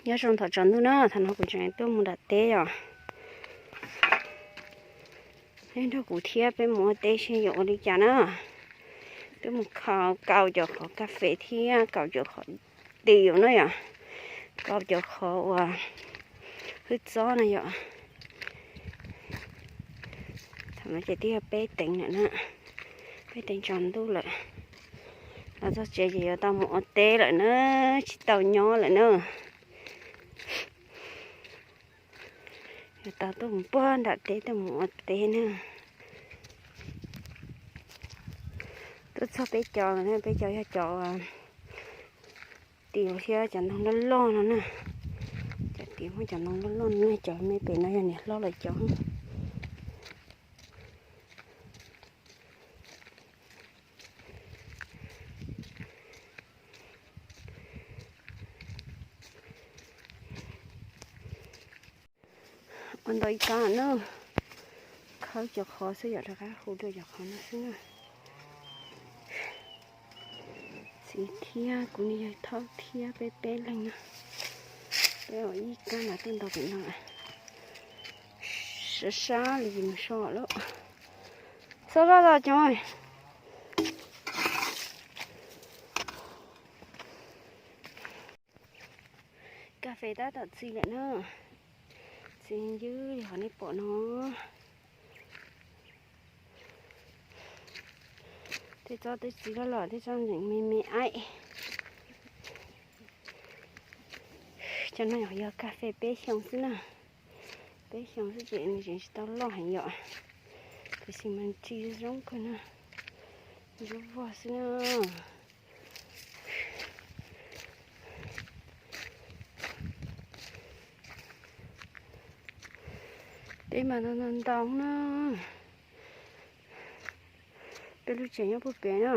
Nyob zoo thaum tsaus ntuj na, thaum no kuv tseem tuaj mus nram teb yom. Nej nrog kuv thiab peb mus ua teb seb yuav ua li cas na. Twb mus khaws kaum cov qhov kas fes thiab kaum cov qhov tis na yom, kaum cov qhov uas hwj txob na yom. Thaum no ces twb yog peb teev lawm na, peb teev tsaus ntuj lawm. Los txog tsev ces yuav tau mus ua teb lawm na, tsis tau nyob lawm na. Yuav tau tuaj mus puag nram teb tuaj mus ua teb na. Tuaj txog peb cov, peb cov yog cov tis thiab cov ntoo loj loj no na. Cov tis muaj cov ntoo loj loj no na, cov me pem no yog niam hlob lawv cov. Ua ntau ib kab na, khawb cov qhov xwb yom, rov qab hu dua cov qhov no xwb na. Txiv thiab kuv niam yawg Thauj thiab peb peb leeg na. Peb ua ib kab no tuaj ntau pem no. Sab sab li mus so lawm. Sab sab los cov. Kas fes tab tom txi lawm na. Txi ywg li qhov nej pom no. Tej tsob twb txi loj loj, tej tsob ntseem me me aib. Cov no yog kas fes peb xyoo xwb na. Peb xyoo xwb ces nws tseem tsis tau loj heev yom. Tiam sis mas txi zoo kawg na. Zoo vog xwb na. Peb mas ntau ntau na. Peb lub tsev nyob puag pem na.